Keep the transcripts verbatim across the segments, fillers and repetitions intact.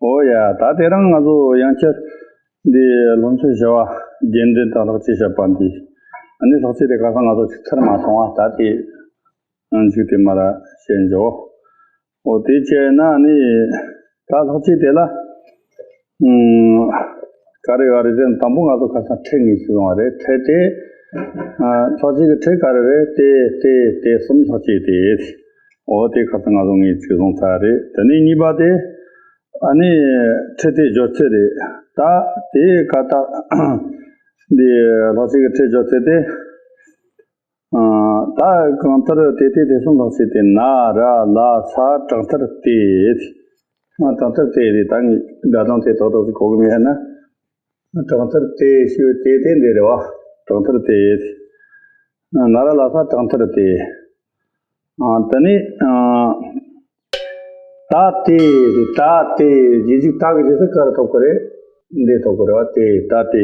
ཨོ་ཡ། ད་དེ་རིང་ང་ཚོ་ཡང་བསྐྱར་འདི་སློབ་ཚན་བཞི་བ་རྒྱན་ལྡན་དང་ལྷག་བཅས་བཤད་པ་འདི། ཨ་ནི་ལྷག་བཅས་དེ་ཁ་སང་ང་ཚོ་ཚར་མ་སོང་བ། ད་དེ་མཇུག་དེ་མར་བཤད་འཇོག་ཨོ་དེ་བྱས་ན་ནི་ད་ལྷག་བཅས་དེ་ལ། ཨུམ། ག་རེ་ག་རེ་ཟེར་ན་དང་པོ་ང་ཚོ་ཁ་སང་ཁྲིད་ངེས་ཅིག་སོང་བ་རེད། ཁྲིད་དེ། ཨ། ལྷག་བཅས་ཀྱི་ཁྲིད་ག་རེ་རེད། དེ་དེ་དེ་གསུམ་ལྷག་བཅས་དེ། ཨོ་དེ་ཁ་སང་ང་ཚོ་ངེས་ཅིག་སོང་ཚར་རེད། དེ་ནས་གཉིས་པ་དེ། ཨ་ནི་ཁྲིད་དེ་སྦྱོར་ཚུལ་རེད། ད་དེ་ཁ་ད་འདི་ལྷག་བཅས་ཀྱི་ཁྲིད་སྦྱོར་ཚུལ་དེ། ཨ། ད་གང་ལྟར་དེ་དེ་དེ་གསུམ་ལྷག་བཅས་ཏེ་ན་ར་ལ་ས་དྲག་མཐར་ཏེ། ཨ། དྲག་མཐར་ཏེ་རེད། ད་ངས་སྒྲ་གདངས་དེ་ཏོག་ཏོག་ཙམ་གོ་གི་མེད་ན། དྲག་མཐར་ཏེ་ཞེས་པའི་ཏེ་དེ་འདི་རེད་བ། དྲག་མཐར་ཏེ། ཨ། ན་ར་ལ་ས་དྲག་མཐར་ཏེ། ཨ། དེ་ནས། ཨ། ད་དེ། ད་དེ། རྗེས་འཇུག་ད་གི་རྗེས་སུ་ག་རེ་ཐོབ་ཀྱི་རེད། འདི་ཐོབ་ཀྱི་རེད་བ། དེ། ད་དེ།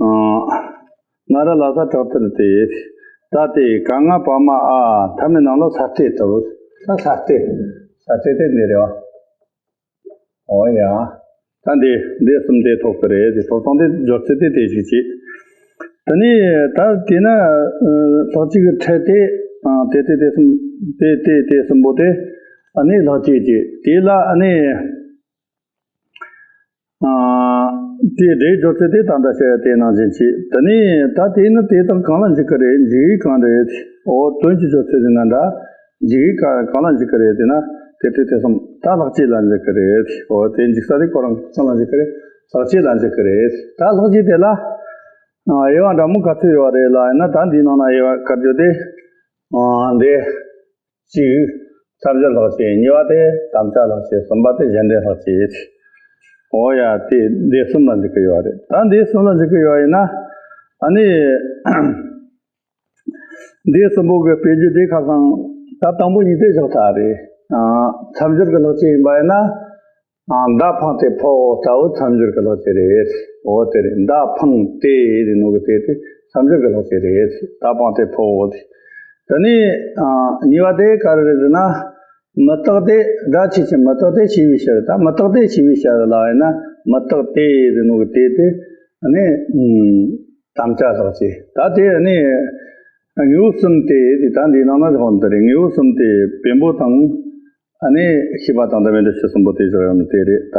ཨ། ན་ར་ལ་ས་དྲག་མཐར་ཏེ། ད་དེ། ག་ང་བ་མ་འ། མཐའ་མའི་ནང་ལ་ས་ཏེ་ཐོབ། ད་ས་ཏེ། ས་ཏེ་དེ་འདི་རེད་བ། ཨོ་ཡ། ད་འདི་འདི་གསུམ་དེ་ཐོབ་ཀྱི་རེད། དེ་ཐོབ་སྟངས་དེ་སྦྱོར་ཚུལ་དེ་དེ་ཞིག་བྱེད། དེ་ནས་ད་དེ་ན། ཨ། ལྷག་བཅས་ཀྱི་ཁྲིད་དེ། ཨ། དེ་དེ་དེ་གསུམ། དེ་དེ་དེ་གསུམ་པོ་དེ། ཨ་ནི་ལྷག་བཅས་ཀྱི་དེ་ལ་ཨ་ནི། ཨ། དེའི་སྒྲའི་སྦྱོར་ཚུལ་དེ་ད་ལྟ་བཤད་ཡ་དེ་ནང་བཞིན་བྱེད། དེ་ནས་ད་དེ་ནི་དེ་དག་གང་ལ་འཇུག་གི་རེད། འཇུག་ཡུལ་གང་རེད། འོ་དོན་གྱི་སྦྱོར་ཚུལ་དེ་ན་འདྲ། འཇུག་ཡུལ་ག་གང་ལ་འཇུག་གི་རེད་ཟེར་ན། དེ་དེ་དེ་གསུམ་ད་ལྷག་བཅས་ལ་འཇུག་གི་རེད། འོ་དེ་འཇུག་ས་དེ་ཁོ་རང་གང་ལ་འཇུག་གི་རེད། ལྷག་བཅས་ལ་འཇུག་གི་རེད། ད་ལྷག་བཅས་དེ་ལ། ཨ། དབྱེ་བ་འདྲ་མོ་ག་ཚོད་ཡོད་རེད་ལབ་ཡིན་ན། ད་འདིའི་ནང་ན་དབྱེ་བ་དཀར་རྒྱུ་དེ། ཨ། འདི། གཅིག་མཚམས་སྦྱོར་ལྷག་བཅས། གཉིས་པ་དེ་དམ་བཅའ་ལྷག་བཅས། གསུམ་པ་དེ་གཞན་འདྲེན་ལྷག་བཅས། འོ་ཡ། དེ་འདི་གསུམ་ལ་འཇུག་གི་ཡོད་རེད། ད་འདི་གསུམ་ལ་འཇུག་གི་ཡོད་ཡིན་ན། ཨ་ནི། འདི་གསུམ་པོ་གི་དཔེ་བརྗོད་དེ་ཁ་སང་ད་དང་པོ་གཉིས་དེ་བཞག་ཚར་རེད། ཨ། མཚམས་སྦྱོར་གྱི་ལྷག་བཅས་ཡིན་པ་ཡིན་ན། ཨ། མདའ་འཕངས་ཏེ་ཕོག་ལྟ་བུ་མཚམས་སྦྱོར་གྱི་ལྷག་བཅས་རེད། འོ་དེ་རེད། མདའ་འཕངས་ཏེ་རེད་ནོ་གི་དེ་དེ་མཚམས་སྦྱོར་གྱི་ལྷག་བཅས་རེད། མདའ་འཕངས་ཏེ་ཕོག་དེ། དེ་ནས། ཨ། གཉིས་པ་དེ་ག་རེ་རེད་ཟེར་ན། མུ་སྟེགས་དེ། སྒྲ་ཆོས་ཅན། མུ་སྟེགས་དེ་ཞེས་པའི་ཕྱིར། ད་མུ་སྟེགས་དེ་ཞེས་པའི་ཕྱིར་ལ་ཡིན་ན། མུ་སྟེགས་དེ་རེད་ནོ་གི་དེ་དེ། ཨ་ནི། ཨུམ། དམ་བཅའ་ལྷག་བཅས། ད་དེ་ནི་དངོས་པོ་གསུམ་སྟེ་དེ་ད་འདིའི་ནང་ན་བཞག་འདི་རེད། དངོས་པོ་གསུམ་སྟེ་བེམ་པོ་དང་། ཨ་ནི་ཤེས་པ་དང་ལྡན་པའི་འདུ་བྱེད་གསུམ་པོ་དེ་བཞག་ཡོད་ནི་དེ་རེད། ད་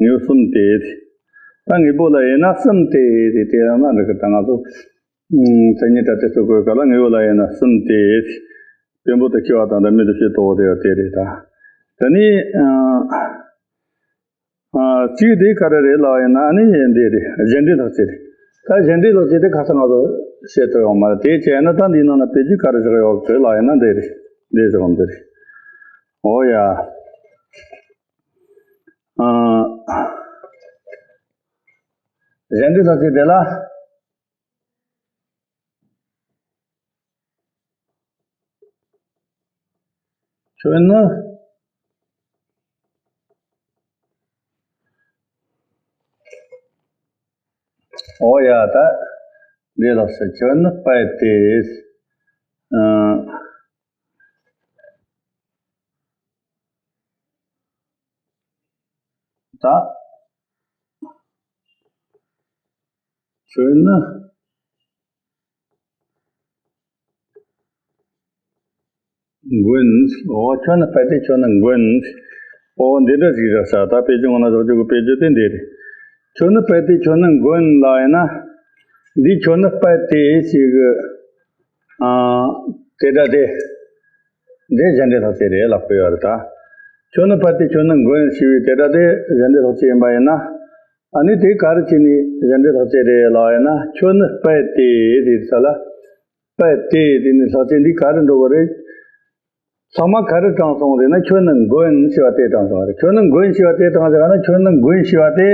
དངོས་པོ་གསུམ་སྟེ་དེ། ད་དངོས་པོ་ལ་དབྱེ་ན་གསུམ་སྟེ་དེ། དེ་ཡང་ན་འདི་གི་ད་ང་ཚོ། ཨུམ། མཚན་ཉིད་སྒྲ་དེ་ཚོ་དགོས་ག་ལ་དངོས་པོ་ལ་དབྱེ་ན་གསུམ་སྟེ། བེམ་པོ་དང་ཤེས་པ་དང་ལྡན་པའི་འདུ་བྱེད་དོ་དེ་ཡང་དེ་རེད་ད། དེ་ནི། ཨ། ཨ། གཅིག་དེ་ག་རེ་རེད་ལབ་ཡིན་ན། ཨ་ནི་འདི་རེད། གཞན་འདྲེན་ལྷག་བཅས་རེད། ད་གཞན་འདྲེན་ལྷག་བཅས་དེ་ཁ་སང་ང་ཚོ་བཤད་ཐུབ་ཡོད་མ་རེད། དེ་བྱས་ན་ད་འདིའི་ནང་ན་དཔེ་བརྗོད་ག་རེ་བཞག་ཡོད་རེད་ལབ་ཡིན་ན་འདི་རེད། འདི་བཞག་འདི་རེད། འོ་ཡ། ཨ། གཞན་འདྲེན་ལྷག་བཅས་དེ་ལ། ཁྱོད་ནི། འོ་ཡ། ད་འདི་ལ་ཟེར། ཁྱོད་ནི་དཔལ་ཏེ། ཨ། ད་ཁྱོད་ནི་མགོན། འོ་ཁྱོད་ནི་དཔལ་ཏེ། ཁྱོད་ནི་མགོན། འོ་འདི་འདྲ་ཞིག་རེད་ཤག་ད་དཔེ་ཆ་ངོ་ན་བཞག་རྒྱུ་གི་དཔེ་བརྗོད་དེ་འདི་རེད། ཁྱོད་ནི་དཔལ་ཏེ། ཁྱོད་ནི་མགོན་ལབ་ཡིན་ན། འདི་ཁྱོད་ནི་དཔལ་ཏེ་ཞེས་གི། ཨ། དེ་སྒྲ་དེ། འདི་གཞན་འདྲེན་ལྷག་བཅས་རེད་ལབ་དགོས་ཡོད་རེད་ད། ཁྱོད་ནི་དཔལ་ཏེ། ཁྱོད་ནི་མགོན་ཞེས་པའི་དེ་སྒྲ་དེ་གཞན་འདྲེན་ལྷག་བཅས་ཡིན་པ་ཡིན་ན། ཨ་ནི་དེ་ག་རེ་བྱས་ནས་གཞན་འདྲེན་ལྷག་བཅས་རེད་ལབ་ཡིན་ན། ཁྱོད་ནི་དཔལ་ཏེ་དེ་ས་ལ། དཔལ་ཏེ་དེ་ནི་ལྷག་བཅས་འདི་ག་རེ་འགྲོ་གི་རེད། ཚང་མ་ག་རེ་དྲངས་སོང་རེད་ན། ཁྱོད་ནི་མགོན་ཞེས་པ་དེ་དྲངས་སོང་བ་རེད། ཁྱོད་ནི་མགོན་ཞེས་པ་དེ་དྲངས་བཞག་ན། ཁྱོད་ནི་མགོན་ཞེས་པ་དེ།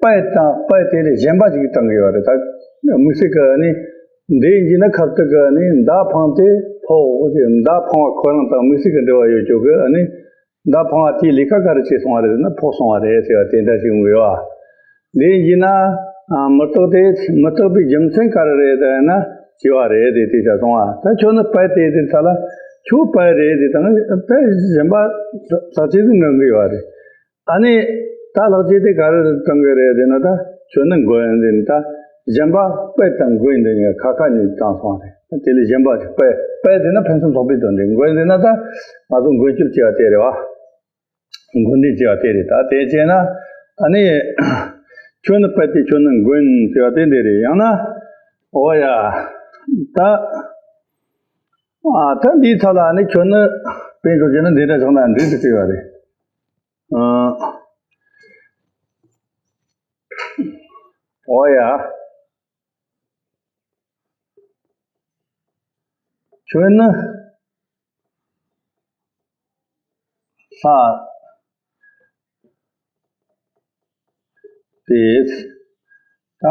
དཔལ་དང་དཔལ་དེ་ལས་གཞན་པ་ཞིག་དྲངས་ཀྱི་ཡོད་རེད། ད་དམིགས་བསལ་གྱི་ནི་འདི་ཡིན་གྱི་ན། ཁ་ཐུག་གི་ནི་མདའ་འཕངས་ཏེ་ཕོག་ཟེར། མདའ་འཕང་བ་ཁོ་རང་དང་དམིགས་བསལ་གྱི་འབྲེལ་བ་ཡོད་ཅོག་གི་ནི། མདའ་འཕང་བ་དེའི་ལས་ཀ་ག་རེ་བྱས་སོང་བ་རེད་ཟེར་ན། ཕོག་སོང་བ་རེད་ཟེར་བ་དེ་འདྲ་ཞིག་ཡོང་གི་ཡོད། འདི་ཡིན་གྱི་ན། ཨ། མུ་སྟེགས་དེ། མུ་སྟེགས་པའི་རྒྱུ་མཚན་ག་རེ་རེད་ཟེར་ན། བྱས་པ་རེད་དེ། དེ་བྱས་སོང་བ། ད་ཁྱོད་ནི་དཔལ་ཏེ་དེ་ས་ལ། ཁྱོད་དཔལ་རེད་དེ་དང་དཔལ་གཞན་པ་ལྷག་བཅས་ཟིག་འགྲོ་གི་ཡོད་རེད། ཨ་ནི་ད་ལྷག་བཅས་དེ་ག་རེ་བཏང་གི་རེད་ཟེར་ན། ད་ཁྱོད་ནི་མགོན་ཟེར་ན། ད་གཞན་པ་དཔལ་དང་མགོན་འདི་གཉིས་ཁ་ཁ་གཉིས་བཏང་སོང་བ་རེད། དེ་ལས་གཞན་པ་ཅིག་དཔལ་དཔལ་ཟེར་ན་ཕུན་སུམ་ཚོགས་པའི་དོན་རེད། མགོན་ཟེར་ན་ད་ང་ཚོ་མགོན་སྐྱབས་བྱེད་པ་དེ་རེད་བ། མགོན་འདྲེན་བྱེད་པ་དེ་རེད། ད་དེ་བྱས་ན་ཨ་ནི་ཁྱོད་ནི་དཔལ་ཏེ་ཁྱོད་ནི་མགོན་ཟེར་བ་དེ་འདི་རེད། ཡང་ན་འོ་ཡ། ད་ཨ་ད་འདིའི་ཐད་ལ་ཨ་ནི་ཁྱོད་ནི་དཔེ་འཇོག་བྱས་ན་འདི་འདྲ་བཞག་ན་འགྲིག་གི་བྲིས་པ་རེད། ཨ་འོ་ཡ། ཁྱོད་ནི་ལྷ་སྟེ། ད་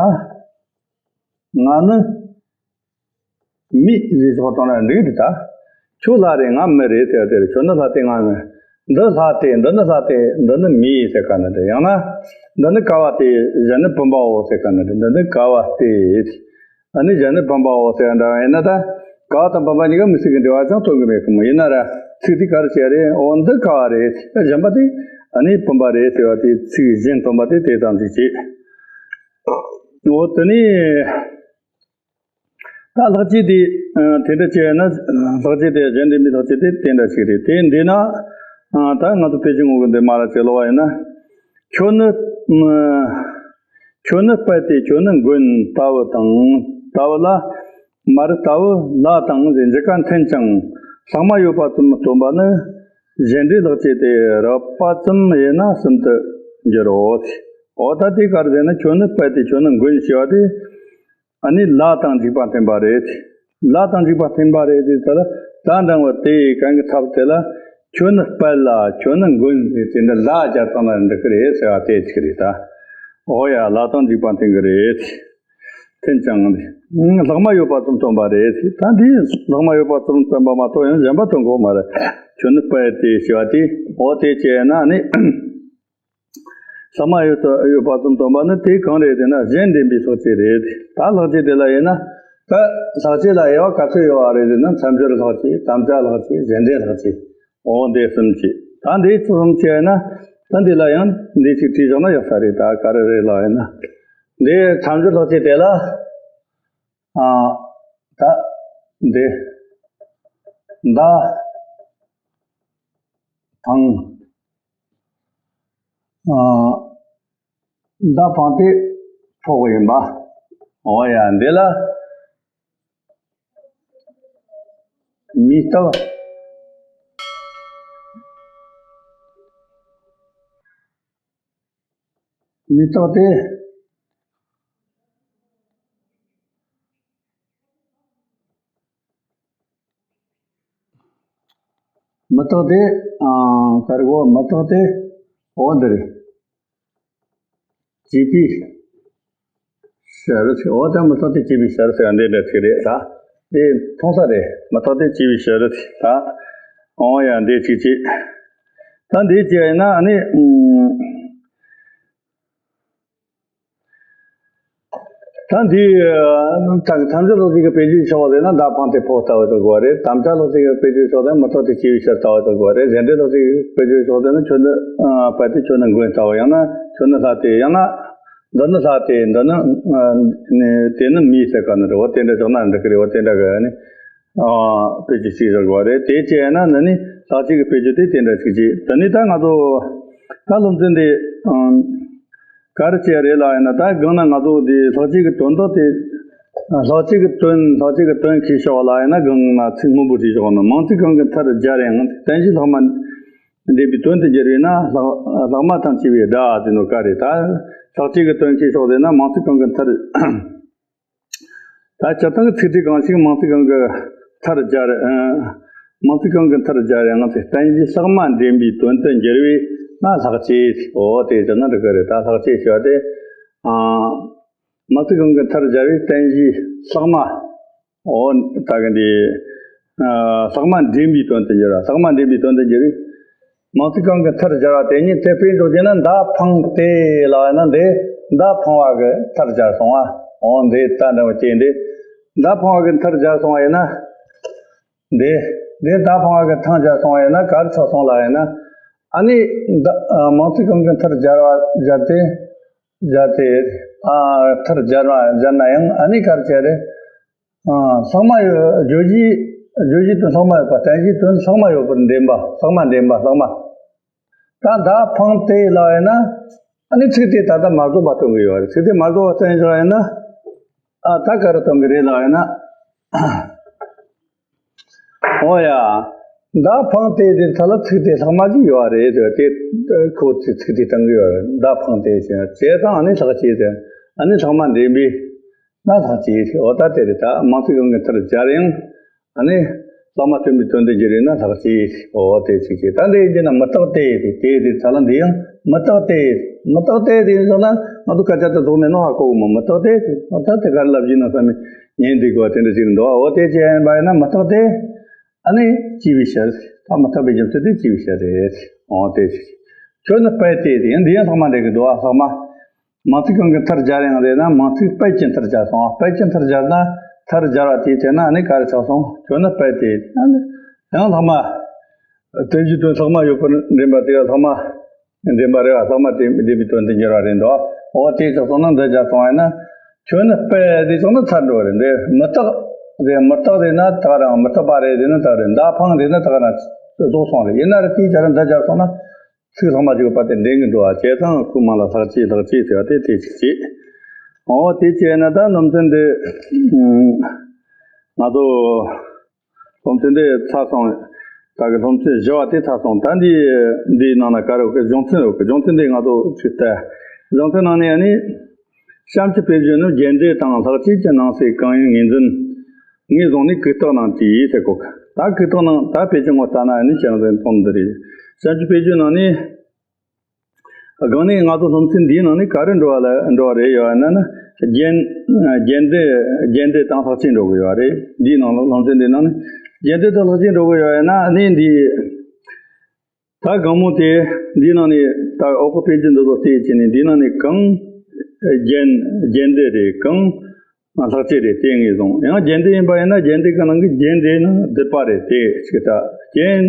ང་ནི་མི་ཟེར་ཆོག་དང་ན་འགྲིག་འདུག་ད་ཁྱོད་ལྷ་རེད་ང་མི་རེད་ཟེར་བ་དེ་རེད། ཁྱོད་ནི་ལྷ་སྟེ་ང་མི། འདི་ལྷ་སྟེ། འདི་ནི་ལྷ་སྟེ། འདི་ནི་མི་ཟེར་ག་ནི་རེད། ཡང་ན་འདི་ནི་ཀ་བ་སྟེ། གཞན་ནི་བུམ་པའོ་ཟེར་ག་ནི་རེད། འདི་ནི་ཀ་བ་སྟེ། ཨ་ནི་གཞན་ནི་བུམ་པའོ་ཟེར་བ་འདྲ་བ་ཡིན་ན། ད་ཀ་བ་དང་བུམ་པ་གཉིས་ཀ་མི་སྲིད་ཀྱི་འབྲེལ་བ་ཅང་སྟོན་གྱི་མེད་གི་མོ། ཡིན་ན་ར་ཚིག་དེ་ག་རེ་བྱས་རེད། འོ་འདི་ཀ་བ་རེད། གཞན་པ་དེ་ཨ་ནི་བུམ་པ་རེད་ཟེར་བ་དེ་ཚིག་གཞན་སྟོན་པ་དེ་དེ་ཙམ་ཞིག་བྱས། འོ་དེ་ནས་ད་ལྷག་བཅས་དེ་དེ་འདྲ་བྱས་ན། ལྷག་བཅས་དེ་གཞན་འདྲེན་པའི་ལྷག་བཅས་དེ་དེ་འདྲ་ཞིག་རེད། དེ་འདི་ན་ད་ང་ཚོ་དཔེ་ཆའི་ངོ་གི་འདི་མ་ལ་ཅིག་ཀློག་པ་ཡིན་ན། ཁྱོད་ནི་ཁྱོད་ནི་དཔལ་ཏེ་ཁྱོད་ནི་མགོན་ལྟ་བུ་དང་། ལྟ་བུ་ལ་མར་ལྟ་བུ་ལ་དང་ཟེར་འཇིགས་པ་འཐེན་ཅིང་ལྷག་མ་ཡོད་པ་ཙམ་སྟོན་པ་ནི། གཞན་འདྲེན་ལྷག་བཅས་ཏེ་རགས་པ་ཙམ་ཡིན་ན་གསུམ་དུ་འགྱུར་རོ། འོ་ད་དེ་ག་རེ་ཟེར་ན། ཁྱོད་ནི་དཔལ་ཏེ་ཁྱོད་ནི་མགོན་ཞེས་པ་དེ། ཨ་ནི་ལ་དང་འཇིགས་པ་འཐེན་པ་རེད། ལ་དང་འཇིགས་པ་འཐེན་པ་རེད་དེ། ད་ལ་ད་འདྲ་བ་དེ་གན་གི་ཚབ་དེ་ལ་ཁྱོད་ནི་དཔལ་ལ་ཁྱོད་ནི་མགོན་ཟེར་དེ་འདྲ་ལ་སྦྱར་བཏང་ན་འགྲིག་གི་རེད་ཟེར་བ་དེ་ཅིག་རེད་ད། འོ་ཡ། ལ་དང་འཇིགས་པ་འཐེན་གི་རེད། འཐེན་ཅིང་ལྷག་མ་ཡོད་པ་ཙམ་སྟོན་པ་རེད། ད་འདི་ལྷག་མ་ཡོད་པ་ཙམ་སྟོན་པ་མ་གཏོགས་ཡང་གཞན་པ་སྟོན་དགོས་མ་རེད། ཁྱོད་ནི་དཔལ་ཏེ་ཞེས་པ་དེ། འོ་དེ་བྱས་ན་ནི། ལྷག་མ་ཡོད་དུ་ཡོད་པ་ཙམ་སྟོན་པ་ནི་དེ་གང་རེད་ཟེར་ན། གཞན་འདྲེན་པའི་ལྷག་བཅས་རེད། ད་ལྷག་བཅས་དེ་ལ་ཡིན་ན། ད་ལྷག་བཅས་ལ་དབྱེ་བ་ག་ཚོད་ཡོད་པ་རེད་ཟེར་ན། མཚམས་སྦྱོར་ལྷག་བཅས། དམ་བཅའ་ལྷག་བཅས། གཞན་འདྲེན་ལྷག་བཅས། འོ་འདི་གསུམ་བྱས། ད་འདི་གསུམ་བྱས་ན། ད་འདི་ལ་ཡང་འདི་ཅིག་བྲིས་བཞག་ན་ཡག་ས་རེད། ད་ག་རེ་རེད་ལབ་ཡིན་ན། འདི་མཚམས་སྦྱོར་ལྷག་བཅས་དེ་ལ། ཨ་ད་འདི་མདའ་འཕངས། ཨ་མདའ་འཕངས་ཏེ་ཕོག་པ་ཡིན་པ། འོ་ཡ། འདི་ལ་མི་རྟག་མི་རྟག་སྟེ། མི་རྟག་སྟེ། ཨ་ག་རེ་གོ། མི་རྟག་སྟེ། འོ་འདི་རེད། བྱས་པའི་ཕྱིར་ཟེར། འོ་ད་མི་རྟག་སྟེ་བྱས་པའི་ཕྱིར་ཟེར་བ་འདི་འདྲ་ཅིག་རེད་ད། དེ་མཐོང་ས་རེད། མི་རྟག་སྟེ་བྱས་པའི་ཕྱིར་ཟེར་ད། འོ་ཡ། འདི་ཅིག་ཅིག་ད་འདི་ཅིག་ཡིན་ན་ཨ་ནི། ད་འདི་ད་མཚམས་སྦྱོར་ལྷག་བཅས་ཀྱི་དཔེ་བརྗོད་ཆོག་ཟེར་ན། མདའ་འཕངས་ཏེ་ཕོག་ལྟ་བུ་ཆོག་དགོས་རེད། དམ་བཅའ་ལྷག་བཅས་ཀྱི་དཔེ་བརྗོད་ཆོག་ཟེར་ན། མི་རྟག་སྟེ་བྱས་པའི་ཕྱིར་ལྟ་བུ་ཆོག་དགོས་རེད། གཞན་འདྲེན་ལྷག་བཅས་ཀྱི་དཔེ་བརྗོད་ཆོག་ཟེར་ན། ཁྱོད་ནི་ཨ་དཔལ་ཏེ་ཁྱོད་ནི་མགོན་ལྟ་བུ། ཡང་ན་ཁྱོད་ནི་ལྷ་སྟེ། ཡང་ན་འདི་ནི་ལྷ་སྟེ། འདི་ནི་ཨ་ནི་དེ་ནི་མི་ཟེར་ག་ནི་རེད། འོ་དེ་འདྲ་བཞག་ན་འགྲིག་གི་རེད། འོ་དེ་འདྲ་གི་ནི་ཨ་དཔེ་བརྗོད་ཅིག་བཞག་དགོས་རེད། དེ་བྱས་ན་ནི་ནི་ལྷག་བཅས་ཀྱི་དཔེ་བརྗོད་དེ་དེ་འདྲ་ཅིག་བྱས། ད་ནི་ད་ང་ཚོ་ད་སློབ་ཚན་འདི་ཨ། ག་རེ་བྱས་རེད་ལབ་ཡིན་ན། ད་སྒང་ན་ང་ཚོ་འདི་ལྷག་བཅས་ཀྱི་དོན་དག་དེ། ལྷག་བཅས་ཀྱི་དོན། ལྷག་བཅས་ཀྱི་དོན་ཁས་ཤོག་ལབ་ཡིན་ན། སྒང་ན་ཚིག་སྔོན་པོ་བྲིས་ཤོག་ན། མིང་ཚིག་གང་གི་མཐར་སྦྱར་ཡང་བསྟན་བྱའི་ལྷག་མ་འདྲེན་པའི་དོན་དུ་འགྱུར་བས་ན། ལྷག་ལྷག་མ་དང་བཅས་པའི་སྒྲ་ཟེར་ནོ་ག་རེ། ད་ལྷག་བཅས་ཀྱི་དོན་ཁས་ཤོག་ཟེར་ན། མིང་ཚིག་གང་གི་མཐར། ད་སྤྱིར་བཏང་གི་ཚིག་ཕྲད་གང་ཞིག་མིང་ཚིག་གང་གི་མཐར་སྦྱར། ཨ་མིང་ཚིག་གང་གི་མཐར་སྦྱར་ཡང་བསྟན་བྱའི་ལྷག་མ་འདྲེན་པའི་དོན་དུ་འགྱུར་བས་ན་ལྷག་བཅས། འོ་དེ་ཟེར་ན་འགྲིག་གི་རེད། ད་ལྷག་བཅས་ཞེས་པ་དེ། ཨ་མིང་ཚིག་གང་གི་མཐར་སྦྱར་བས་བསྟན་བྱའི་ལྷག་མ། འོ་ད་གི་འདི་ཨ་ལྷག་མ་འདྲེན་པའི་དོན་དུ་འགྱུར་བ། ལྷག་མ་འདྲེན་པའི་དོན་དུ་འགྱུར་བས། མིང་ཚིག་གང་གི་མཐར་སྦྱར་བ་དེ་ཉིད་དེ་དཔེ་འཇོག་བྱས་ན། མདའ་འཕངས་ཏེ་ལབ་ན་འདི་མདའ་འཕངས་པ་གི་མཐར་སྦྱར་སོང་བ། འོ་འདི་ད་འདྲ་བ་སྐྱེས་འདི། མདའ་འཕངས་པ་གི་མཐར་སྦྱར་སོང་བ་ཡིན་ན། འདི་འདི་མདའ་འཕངས་པ་གི་མཐར་སྦྱར་སོང་བ་ཡིན་ན་ག་རེ་ཆགས་སོང་ལབ་ཡིན་ན། ཨ་ནི་ད་ཨ་མང་ཚིག་གང་གི་མཐར་སྦྱར་བ་སྦྱར་ཏེ་སྦྱར་ཏེ། ཨ་མཐར་སྦྱར་བ་སྦྱར་ན་ཡང་ཨ་ནི་ག་རེ་བྱས་རེད། ཨ་ལྷག་མ་ཡོད། བརྗོད་གཞི། བརྗོད་གཞིའི་དོན་ལྷག་མ་ཡོད་པ། རྟེན་གཞིའི་དོན་ལྷག་མ་ཡོད་པར་འདྲེན་པ། ལྷག་མ་འདྲེན་པ། ལྷག་མ། ད་མདའ་འཕངས་ཏེ་ལབ་ཡིན་ན། ཨ་ནི་ཚིག་དེ་ད་ལྟ་མ་རྫོགས་པ་སྟོན་གི་ཡོད་རེད། ཚིག་དེ་མ་རྫོགས་པ་སྟོན་བཞག་ཡིན་ན། ཨ་ད་ག་རེ་སྟོན་གི་རེད་ལབ་ཡིན་ན། འོ་ཡ། མདའ་འཕངས་ཏེ་དེ་ཐ་ལ་ཚིག་དེ་ལྷག་མ་ཅིག་ཡོད་རེད་དེ། དེ་ཁོ་ཚོས་ཚིག་དེ་སྟོན་གི་ཡོད་རེད། མདའ་འཕངས་ཏེ་ཟེར་བྱས་ཙང་ཨ་ནི་ལྷག་བཅས་ཟེར། ཨ་ནི་ལྷག་མ་འདྲེན་པས་ན་ལྷག་བཅས་ཟེར། འོ་ད་དེ་རེད། ད་མང་ཚིག་གང་གི་མཐར་སྦྱར་ཡང་། ཨ་ནི་ལྷག་མ་སྟོན་པའི་དོན་དུ་འགྱུར་ཡིན་ན་ལྷག་བཅས་ཟེར། འོ་དེ་ཅིག་བྱས། ད་འདི་ཡིན་གྱི་ན་མི་རྟག་སྟེ་ཟེར། དེ་ཟེར་ཐ་ལ་འདི་ཡང་མི་རྟག་སྟེ། མི་རྟག་སྟེ་དེ་ཡིན་ཟེར་ན་ང་ཚོ་སྐད་ཆ་དེ་རྫོགས་མེད་ནོ་ཧ་གོ་གི་མོ། མི་རྟག་སྟེ་ཟེར། འོ་ད་དེ་ག་རེ་ལབ་བཞིན་ན་བསམ་མི་ཉན་འདུག་གོ། དེ་འདྲ་ཅིག་འདུག་འོ་དེ་ཅི་ཡིན་པ་ཡིན་ན་མི་རྟག་སྟེ། ཨ་ནི་སྐྱེས་པའི་ཕྱིར། ད་མི་རྟག་པའི་རྒྱུ་མཚན་དེ་སྐྱེས་པའི་ཕྱིར་རེད། འོ་དེ་ཅི། ཁྱོད་ནི་དཔལ་ཏེ་དེ་ཡང་འདི་ཡང་ལྷག་མ་འདྲེན་གི་འདུག་ཨ། ལྷག་མ། མང་ཚིག་གང་གི་མཐར་སྦྱར་ཡང་རེད་ན། མང་ཚིག་དཔལ་གྱི་མཐར་སྦྱར་སོང་ཨ། དཔལ་གྱི་མཐར་སྦྱར་ན། མཐར་སྦྱར་བ་དེའི་ཚེ་ན་ཨ་ནི་ག་རེ་ཆགས་སོང་། ཁྱོད་ནི་དཔལ་ཏེ། ཨ་ནི་ཡང་ལྷག་མ། རྟེན་གཞིའི་དོན་ལྷག་མ་ཡོད་པར་འདྲེན་པ་དེ་ལྷག་མ་འདྲེན་པ་རེད་བ། ལྷག་མ་དེ་འདྲེན་པའི་དོན་དུ་འགྱུར་བ་རེད་འདུག་འོ་དེ་ཆགས་སོང་ན་འདི་སྦྱར་སོང་བ་ཡིན་ན། ཁྱོད་ནི་དཔལ་དེ་ཆགས་ན་ཚར་འགྲོ་བ་རེད། འདི་མི་རྟག་རེད། མི་རྟག་རེད་ན་ད་ག་རང་། མི་རྟག་པ་རེད་ཟེར་ན་ད་ག་རེད། མདའ་འཕངས་ཟེར་ན་ད་ག་རང་རྫོགས་སོང་རེད། ཡིན་ན་རེད། དེའི་སྦྱར་འདི་སྦྱར་སོང་ན་ཚིག་ལྷག་མ་ཅིག་ཡོད་པ་དེ་འདྲེན་གི་འདུག་བ། བྱས་ཙང་ཁོའི་མིང་ལ་ལྷག་བཅས་ལྷག་བཅས་ཟེར་བ་དེ་དེ་ཅིག་བྱས། འོ་དེ་བྱས་ན་ད་སློབ་ཚན་འདི་ང་ཚོ་སློབ་ཚན་འདི་ཚར་སོང་། ད་གི་སློབ་ཚན་བཞི་བ་དེ་ཚར་སོང་། ད་འདི་འདིའི་ནང་ན་ག་རེ་ཡོད་གི། སྦྱོང་ཚན་ཡོད་གི། སྦྱོང་ཚན་འདི་ང་ཚོ་ཅིག་ལྟ། སྦྱོང་ཚན་ནང་ནས་ཨ་ནི། གཤམ་གྱི་དཔེ་བརྗོད་ནི་རྒྱན་སྡེ་དང་ལྷག་བཅས་ཀྱི་ནང་གསེས་གང་ཡིན་ངོས་འཛིན། ངོས་བཟུང་ནས་གུས་སྟག་ནང་བྲིས་ཟེར་གོ་གི། ད་གུས་སྟག་ནང་ད་དཔེ་ཆ་ངོ་ལྟ་ན་ཨ་ནི་ཁྱེད་རང་ཚོ་མཐོང་འདི་རེད། གཤམ་གྱི་དཔེ་བརྗོད་ནང་ནས། སྒང་ནས་ང་ཚོ་སློབ་ཚན་འདིའི་ནང་ནས་ག་རེ་འགྲོ་བ་ལ་འགྲོ་བ་རེད་ཡོད་ན་ན། རྒྱན། རྒྱན་སྡེ། རྒྱན་སྡེ་དང་ལྷག་བཅས་འགྲོ་གི་ཡོད་རེད། འདིའི་ནང་ལ་སློབ་ཚན་འདིའི་ནང་ནས་རྒྱན་སྡེ་དང་ལྷག་བཅས་འགྲོ་གི་ཡོད་ན་ནི་འདི། ད་དགོང་མོ་དེ་འདིའི་ནང་ནས་ད་འོག་གི་དཔེ་རྒྱན་འདི་ཚོ་བལྟས་བྱས་ནས་འདིའི་ནང་ནས་གང་རྒྱན། རྒྱན་སྡེ་རེད། གང་ལྷག་བཅས་རེད། དེ་ངོས་བཟུང་། ཡང་རྒྱན་སྡེ་ཡིན་པ་ཡིན་ན་རྒྱན་སྡེ་གི་ནང་གི་རྒྱན་རེད་ན་སྡུད་པ་རེད། དེ་གཅིག་ད་རྒྱན།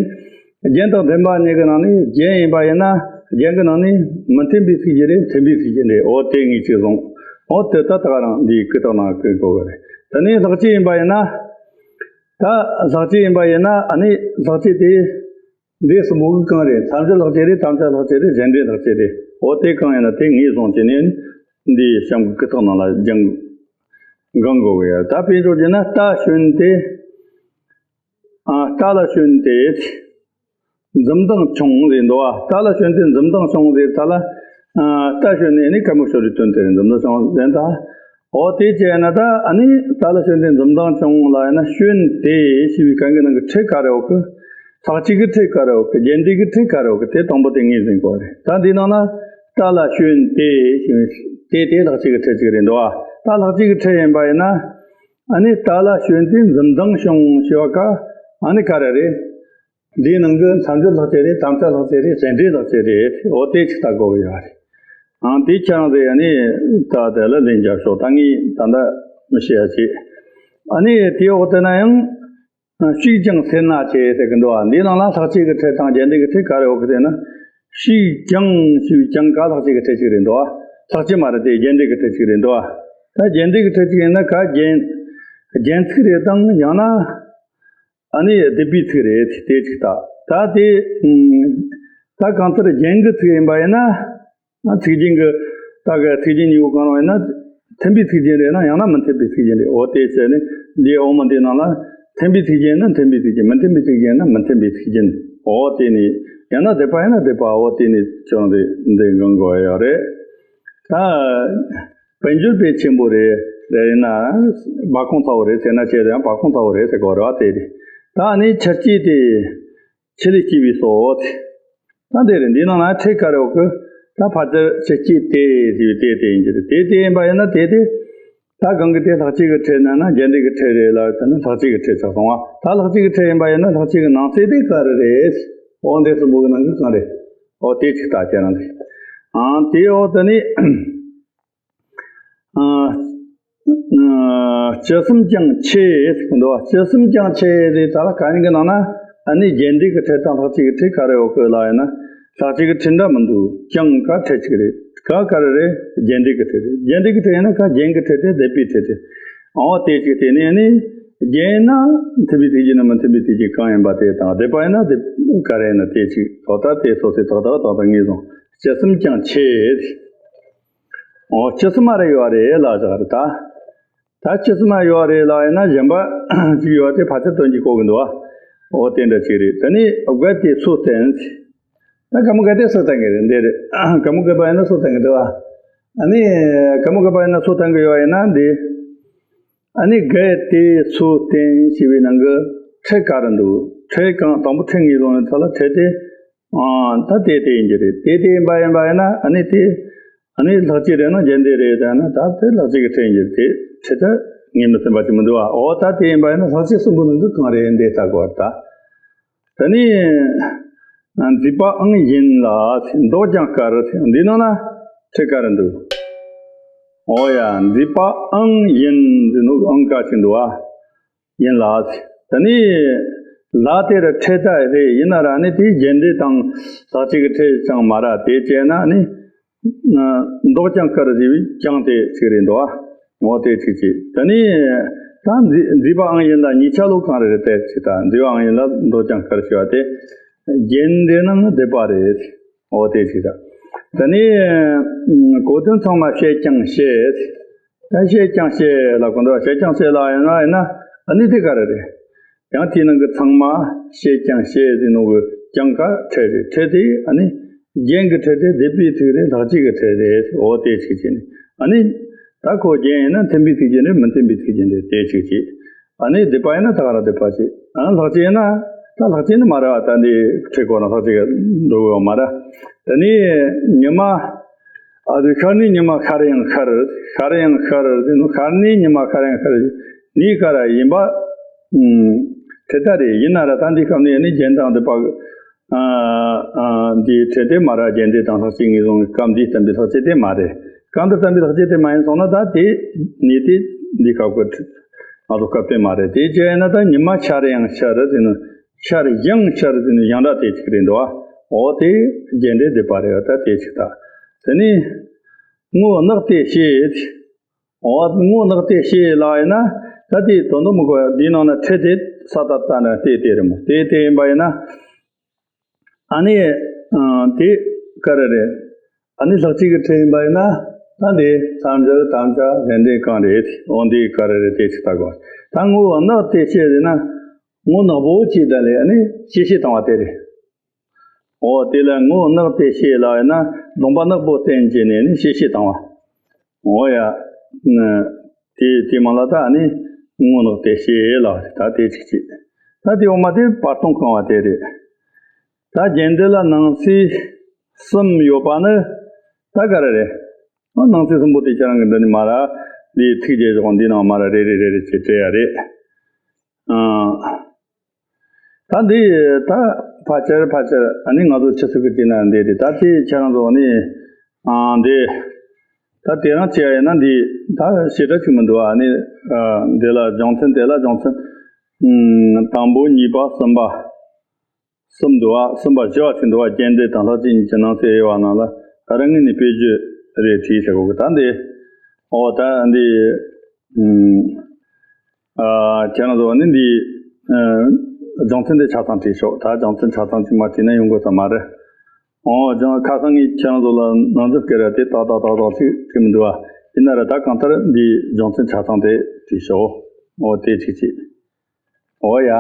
རྒྱན་དང་ལྡན་པ་གཉིས་ཀྱི་ནང་ནས་རྒྱན་ཡིན་པ་ཡིན་ན་རྒྱན་གྱི་ནང་ནས་མི་མཐུན་པའི་ཚིག་རྒྱན་རེད། མཐུན་པའི་ཚིག་རྒྱན་རེད། འོ་དེ་ངོས་གཅིག་བཟུང་། འོ་དེ་ད་ད་ག་རང་འདིའི་གུས་སྟག་ནང་གི་གོ་གི་རེད། དེ་ནས་ལྷག་བཅས་ཡིན་པ་ཡིན་ན། ད་ལྷག་བཅས་ཡིན་པ་ཡིན་ན་ཨ་ནི་ལྷག་བཅས་དེ། འདི་གསུམ་པོ་གི་གང་རེད། མཚམས་སྦྱོར་ལྷག་བཅས་རེད། དམ་བཅའ་ལྷག་བཅས་རེད། གཞན་འདྲེན་ལྷག་བཅས་རེད། འོ་དེ་གང་ཡིན་ན་དེ་ངོས་བཟུང་བྱས་ནས་འདི་གཤམ་གྱི་གུས་སྟག་ནང་ལ་སྦྱང་། འགང་དགོས་གི་ཡ། ད་དཔེ་འཇོག་བྱས་ན་རྟ་ཞོན་ཏེ། ཨ། རྟ་ལ་ཞོན་ཏེ། འཛུམ་མདངས་བྱུང་ཟེར་འདུག་བ། རྟ་ལ་ཞོན་ཏེ་འཛུམ་མདངས་བྱུང་ཟེར་ད་ལ། ཨ། རྟ་ཞོན་ནས་ནི་གད་མོ་ཤོར་བའི་དོན་དེ་རེད། འཛུམ་མདངས་བྱུང་ཟེར་ད། འོ་དེ་བྱས་ན་ད་ཨ་ནི་རྟ་ལ་ཞོན་ཏེ་འཛུམ་མདངས་བྱུང་ལ་ཡིན་ན་ཞོན་ཏེ་ཞེས་པའི་གན་གི་ནང་གི་ཁྲིད་ག་རེ་ཡོད་གི། ལྷག་བཅས་ཀྱི་ཁྲིད་ག་རེ་ཡོད་གི། རྒྱན་སྡེ་གི་ཁྲིད་ག་རེ་ཡོད་གི། དེ་དང་པོ་དེ་ངོས་འཛིན་དགོས་རེད། ད་འདི་ནང་ན་རྟ་ལ་ཞོན་ཏེ་ཞེས་པའི་ཏེ་དེ་ལྷག་བཅས་ཀྱི་ཁྲིད་ཅིག་རེད་འདུག་བ། ད་ལྷག་བཅས་ཀྱི་ཁྲིད་ཡིན་པ་ཡིན་ན། ཨ་ནི་རྟ་ལ་ཞོན་ཏེ་འཛུམ་མདངས་བྱུང་ཞེས་པ་ཀ་ཨ་ནི་ག་རེ་རེད། འདིའི་ནང་གི་མཚམས་སྦྱོར་ལྷག་བཅས་རེད། དམ་བཅའ་ལྷག་བཅས་རེད། གཞན་འདྲེན་ལྷག་བཅས་རེད། འོ་དེ་ཅིག་ལྟ་དགོས་ཀྱི་ཡོད་རེད། ཨང་། དེ་ཁྱེད་རང་ཚོས་ཨ་ནི་ད་དེ་ལ་ལན་རྒྱབ་ཤོག་ད་ངས་ད་ལྟ་མི་བཤད་ཡ་བྱེད། ཨ་ནི་དེའི་འོག་དེ་ན་ཡང་། ཤིག་ཀྱང་སེར་སྣ་ཆེ་ཟེར་གི་འདུག་བ། འདིའི་ནང་ལ་ལྷག་བཅས་ཀྱི་ཁྲིད་དང་རྒྱན་སྡེ་གི་ཁྲིད་ག་རེ་ཡོད་གི་ཟེར་ན། ཤིག་ཀྱང་ཞེས་པའི་ཀྱང་ཀ་ལྷག་བཅས་ཀྱི་ཁྲིད་ཅིག་རེད་འདུག་བ། ལྷག་བཅས་མ་རེད་དེ། རྒྱན་སྡེ་གི་ཁྲིད་ཅིག་རེད་འདུག་བ། ད་རྒྱན་སྡེ་གི་ཁྲིད་ཅིག་ཡིན་ན་ག་རྒྱན། རྒྱན་ཚིག་རེད་དང་ཡང་ན། ཨ་ནི་སྡུད་པའི་ཚིག་རེད། དེ་ཅིག་ལྟ། ད་དེ། ད་གང་ལྟར་རྒྱན་གྱི་ཚིག་ཡིན་པ་ཡིན་ན། ཚིག་རྒྱན་གྱི། ད་གི་ཚིག་རྒྱན་གཉིས་པོ་གང་རུང་ཡིན་ན། མཐུན་པའི་ཚིག་རྒྱན་རེད་ན་ཡང་ན་མི་མཐུན་པའི་ཚིག་རྒྱན་རེད། འོ་དེ་བྱས་ནས་འདིའི་འོག་མ་འདིའི་ནང་ལ་མཐུན་པའི་ཚིག་རྒྱན་ན་མཐུན་པའི་ཚིག་རྒྱན། མི་མཐུན་པའི་ཚིག་རྒྱན་ན་མི་མཐུན་པའི་ཚིག་རྒྱན། འོ་དེ་ནས་ཡང་ན་སྡུད་པ་ཡིན་ན་སྡུད་པ། འོ་དེ་ནས་ཁྱོད་རང་ཚོས་འདི་འགང་དགོས་ཡོད་རེད། ད་དཔལ་འབྱོར་དཔེ་ཆེན་པོ་རེད། རེད་ཡིན་ན་སྦ་ཁུང་ཚ་བོ་རེད་ཟེར་ན་བྱས་ཡང་སྦ་ཁུང་ཚ་བོ་རེད་ཟེར་དགོས་རེད་བ། དེ་རེད། ད་ནི་ཆུ་སྐྱེས་དེ། ཆུ་ལས་སྐྱེས་པའི་སོ། ད་འདི་རེད། འདི་ནང་ན་ཁྲིད་ག་རེ་ཡོད་གི། ད་ཕལ་ཆེར་ཆུ་སྐྱེས་དེ་ཞེས་པའི་དེ་དེ་ཡིན་གྱི་རེད། དེ་དེ་ཡིན་པ་ཡིན་ན་དེ་དེ། ད་གང་གི་དེ་ལྷག་བཅས་ཀྱི་ཁྲིད་ན་ན་རྒྱན་སྡེ་གི་ཁྲིད་རེད་ལབ་ཡོད་ན་ལྷག་བཅས་ཀྱི་ཁྲིད་ཆགས་སོང་བ། ད་ལྷག་བཅས་ཀྱི་ཁྲིད་ཡིན་པ་ཡིན་ན་ལྷག་བཅས་ཀྱི་ནང་གསེས་དེ་ག་རེ་རེད། འོ་འདི་གསུམ་པོ་གི་ནང་གི་གང་རེད། འོ་དེ་ཅིག་ལྟ་བྱས་ན་རེད། ཨང་། དེའི་འོག་ཏུ་ནི། ཨ། ཨ། ཅི་གསུམ་ཀྱང་ཆེ་ཟེར་གི་འདུག་བ། ཅི་གསུམ་ཀྱང་ཆེ་ཟེར་ད་ལ་ག་ཡིན་གི་ནང་ན་ཨ་ནི་རྒྱན་སྡེ་གི་ཁྲིད་དང་ལྷག་བཅས་ཀྱི་ཁྲིད་ག་རེ་ཡོད་གི་ལབ་ཡིན་ན། ལྷག་བཅས་ཀྱི་ཕྲད་འདྲ་མི་འདུག་ཀྱང་ག་ཕྲད་གཅིག་རེད། ག་ག་རེ་རེད། རྒྱན་སྡེ་གི་ཕྲད་རེད། རྒྱན་སྡེ་གི་ཕྲད་ཡིན་ན་ག་རྒྱན་གྱི་ཕྲད་དེ་སྡེ་པའི་ཕྲད་དེ། འོ་དེ་གཅིག་དེ་ནས་ནི་རྒྱན་ཡིན་ན་མཐུན་པའི་ཐེག་ཆེན་ནི་མི་མཐུན་པའི་ཐེག་ཆེན་གང་ཡིན་པ་དེ་དང་སྡེ་པ་ཡིན་ན་སྡེ་ག་རེ་ཡིན་ན་དེ་གཅིག་འོ་ད་དེ་སོ་སོའི་ཏག་ཏག་ཏག་ཏག་ངེས་བཟུང་། སྤྱི་གསུམ་ཀྱང་ཕྱེད། འོ་སྤྱི་གསུམ་མ་རེ་ཡོད་རེད་ལ་བཞག་རེད་ད། ད་སྤྱི་གསུམ་མ་ཡོད་རེད་ལ་ཡིན་ན་གཞན་པ་གཅིག་ཡོད་དེ་ཕལ་ཆེར་དོན་གྱིས་གོ་གི་འདུག་བ། འོ་དེ་འདྲ་གཅིག་རེད། དེ་ནས་བརྒལ་ཏེ་སུ་བསྟན། ད་ག་མོ་བརྒལ་ཏེ་སུ་བསྟན་གི་རེད་འདི་རེད། ག་མོ་བརྒལ་པ་ཡིན་ན་སུ་བསྟན་གི་འདུག་བ། ཨ་ནི་ག་མོ་བརྒལ་པ་ཡིན་ན་སུ་བསྟན་གི་ཡོད་ཡིན་ན་འདི། ཨ་ནི་བརྒལ་ཏེ་སུ་བསྟན་ཞེས་པའི་ནང་གི་ཕྲད་ག་རེ་འདུག་ཕྲད་གང་དང་པོ་ཕྲད་ངེས་བཟུང་བའི་ཐད་ལ་ཕྲད་དེ། ཨ་ད་དེ་དེ་ཡིན་གྱི་རེད། དེ་དེ་ཡིན་པ་ཡིན་པ་ཡིན་ན་ཨ་ནི་དེ། ཨ་ནི་ལྷག་བཅས་རེད་ན་རྒྱན་སྡེ་རེད་ཟེར་ན་ད་དེ་ལྷག་བཅས་ཀྱི་ཕྲད་ཡིན་གྱི་རེད། དེ་ཕྲད་ད་ངེས་མི་ཟིན་པ་ཅིག་མི་འདུག་བ། འོ་ད་དེ་ཡིན་པ་ཡིན་ན་ལྷག་བཅས་གསུམ་པོ་ནང་གི་གང་རེད་འདི་ལྟ་དགོས་ད། ད་ནི། མཛེས་པའང་ཡིན་ལ་མདོག་ཀྱང་དཀར་འདི་ནང་ན་ཕྲད་ག་རེ་འདུག་འོ་ཡ་མཛེས་པའང་ཡིན་ཟེར་ནོ་ཨང་ག་ཅིག་འདུག་བ། ཡིན་ལ། དེ་ནི། ལ་དེ་རུ་ཕྲད་ད་རེད་ཡིན་ན་ར་ནི་དེའི་རྒྱན་སྡེ་དང་ལྷག་བཅས་ཀྱི་ཕྲད་ཅང་མ་ར་དེ་བྱས་ན་ནི། མདོག་ཀྱང་དཀར་ཟེར་བའི་ཀྱང་དེ་ཅིག་རེད་འདུག་བ། འོ་དེ་ཅིག་ཅིག་དེ་ནི། ད་མཛེས་མཛེས་པའང་ཡིན་ལ་གཉིས་ཆ་ལོ་གང་རེ་རེད་དེ་ཅིག་ད་མཛེས་པའང་ཡིན་ལ་མདོག་ཀྱང་དཀར་ཞེས་པ་དེ། རྒྱན་སྡེ་ནང་སྡེ་པ་རེད། འོ་དེ་ཅིག་ད། དེ་ནི། གོ་དོན་ཚང་མ་བཤད་ཀྱང་བཤད། ད་བཤད་ཀྱང་བཤད་ལ་གོ་འདུག་བ། བཤད་ཀྱང་བཤད་ལ་ཡིན་ན་ཡིན་ན་ཨ་ནི་དེ་ག་རེ་རེད། ཡང་དེའི་ནང་གི་ཚང་མ་བཤད་ཀྱང་བཤད་ཟེར་ནོ་གི་ཀྱང་ག་ཕྲད་རེད། ཕྲད་དེ་ཨ་ནི་རྒྱན་གྱི་ཕྲད་དེ་སྡེ་པའི་ཚིག་རེད། ལྷག་བཅས་ཀྱི་ཕྲད་རེད། འོ་དེ་ཅིག་བྱས་ནས་ཨ་ནི་ད་ཁོ་རྒྱན་ཡིན་ན་མཐུན་པའི་ཚིག་རྒྱན་རེད། མི་མཐུན་པའི་ཚིག་རྒྱན་རེད། དེ་ཅིག་བྱས། ཨ་ནི་སྡེ་པ་ཡིན་ན་ད་ག་རང་སྡེ་པ་བྱས། ཨ་ལྷག་བཅས་ཡིན་ན་ད་ལྷག་བཅས་ནི་མ་ར་བ། ད་འདི་ཕྲད་ཁོ་རང་ལྷག་བཅས་ཀྱི་འགྲོ་གི་ཡོད་མ་ར། དེ་ནས་ཉི་མ། ཨ་དེ་ཤར་ནས་ཉི་མ་ཤར་ཡང་ཤར། ཤར་ཡང་ཤར་ཟེར་ནོ་ཤར་ནས་ཉི་མ་ཤར་ཡང་ཤར། ནས་ག་ར་ཡིན་པ། ཨུམ། ཕྲད་ད་རེད། ཡིན་ན་ར་ད་འདི་སྐབས་ནས་ནི་རྒྱན་དང་སྡེ་པ། ཨ་ཨ་འདི་ཕྲད་དེ་མ་ར་རྒྱན་སྡེ་དང་ལྷག་བཅས་ངེས་བཟུང་གི་སྐབས་འདི་བསྟན་པའི་ལྷག་བཅས་དེ་མ་རེད། སྐབས་འདི་བསྟན་པའི་ལྷག་བཅས་དེ་མ་ཡིན་སོང་ན་ད་དེ་ནས་དེ་འདི་སྐབས་ཀྱི་ང་ཚོ་སྐབས་དེ་མ་རེད། དེ་བྱས་ན་ད་ཉི་མ་ཤར་ཡང་ཤར་ཟེར་ནོ་ཤར་ཡང་ཤར་ཟེར་ནོ་ཡང་སྒྲ་དེ་ཅིག་རེད་འདུག་བ། འོ་དེ་རྒྱན་སྡེ་སྡེ་པ་རེད་བ། ད་དེ་ཅིག་ད། དེ་ནས་སྔོ་ནག་དེ་ཕྱེད། འོ་སྔོ་ནག་དེ་ཕྱེད་ལ་ཡིན་ན་ད་དེའི་དོན་དུ་མི་གོ་ཡ། འདིའི་ནང་ན་ཕྲད་དེ་ས་ད་ལྟ་ན་དེ་དེ་རེད་མོ། དེ་དེ་ཡིན་པ་ཡིན་ན། ཨ་ནི། ཨ་དེ་ག་རེ་རེད། ཨ་ནི་ལྷག་བཅས་ཀྱི་ཕྲད་ཡིན་པ་ཡིན་ན་ད་འདི་མཚམས་སྦྱར་དམ་བཅའ་གཞན་སྡེ་གང་རེད། འོ་འདི་ག་རེ་རེད། དེ་ཅིག་ལྟ་དགོས། ད་སྔོ་ནག་དེ་ཕྱེད་ཟེར་ན་སྔོ་ནག་པོ་ཅིག་ད་ལས་ཨ་ནི་ཕྱེད་ཕྱེད་བཏང་བ་དེ་རེད། འོ་དེ་ལ་སྔོ་ནག་དེ་ཕྱེད་ལ་ཡིན་ན་ལུང་པ་ནག་པོ་བསྟན་བྱས་ནས་ནི་ཕྱེད་ཕྱེད་བཏང་བ། འོ་ཡ། དེ་དེ་མ་ལ་ད་ནི་སྔོ་ནག་དེ་ཕྱེད་ལ་ད་དེ་ཅིག་ཅིག་ད་དེ་འོ་མ་དེ་བར་སྟོང་བཀང་བ་དེ་རེད། ད་རྒྱན་འདི་ལ་ནང་གསེས་གསུམ་ཡོད་པ་ནི་ད་ག་རེ་རེད། ཨ་ནང་གསེས་གསུམ་པོ་དེ་ཁྱེད་རང་གི་འདི་ནི་མ་ར་འདི་ཐིག་བརྒྱད་བཞག་འདི་ནང་མ་ར་རེ་རེ་རེ་རེ་བྱས་སྤྲད་ཡ་རེད། ཨ། ད་འདི་ད་ཕལ་ཆེར་ཕལ་ཆེར་ཨ་ནི་ང་ཚོ་ཆུ་ཚོད་ཀྱི་དུས་ན་འདི་རེད། ད་དེ་ཁྱེད་རང་ཚོ་ནི་ཨ་འདི་ད་དེ་རང་བྱས་ཡིན་ན་འདི་ད་ཞེ་དྲག་ཅིག་མི་འདུག་ཨ་ནི་ཨ་འདི་ལ་སྦྱོང་ཚན་དེ་ལ་སྦྱོང་ཚན་ཨུམ་དང་པོ་གཉིས་པ་གསུམ་པ་གསུམ་འདུག་ཨ། གསུམ་པ་བཞི་བ་ཅིག་འདུག་ཨ། རྒྱན་སྡེ་དང་ལྷག་བཅས་གཉིས་ཀྱི་ནང་གསེས་དབྱེ་བ་ནང་ལ་རང་ངོས་ནས་དཔེ་བརྗོད་རེ་བྲིས་བྱ་དགོས་གི། ད་འདི་ཨོ་ད་འདི་ཨུམ། ཨ་ཁྱེད་རང་ཚོ་ནི་འདི་ཨ་སྦྱོང་ཚན་འདི་ཆ་ཚང་བྲིས་ཤོག་ད་སྦྱོང་ཚན་ཆ་ཚང་གཅིག་མ་བྲིས་ན་ཡོང་དགོས་ས་མ་རེད། ཨོ་སྦྱོང་ཁ་སང་ངས་ཁྱེད་རང་ཚོ་ལ་ནང་འཛུལ་སྐད་ར་དེ་ཏག་ཏག་ཏག་ཏག་ཅིག་བྲིས་མི་འདུག་ཨ། ཡིན་ན་ར་ད་གང་ལྟར་འདི་སྦྱོང་ཚན་ཆ་ཚང་དེ་བྲིས་ཤོག་ཨོ་དེ་གཅིག་གཅིག་ཨོ་ཡ།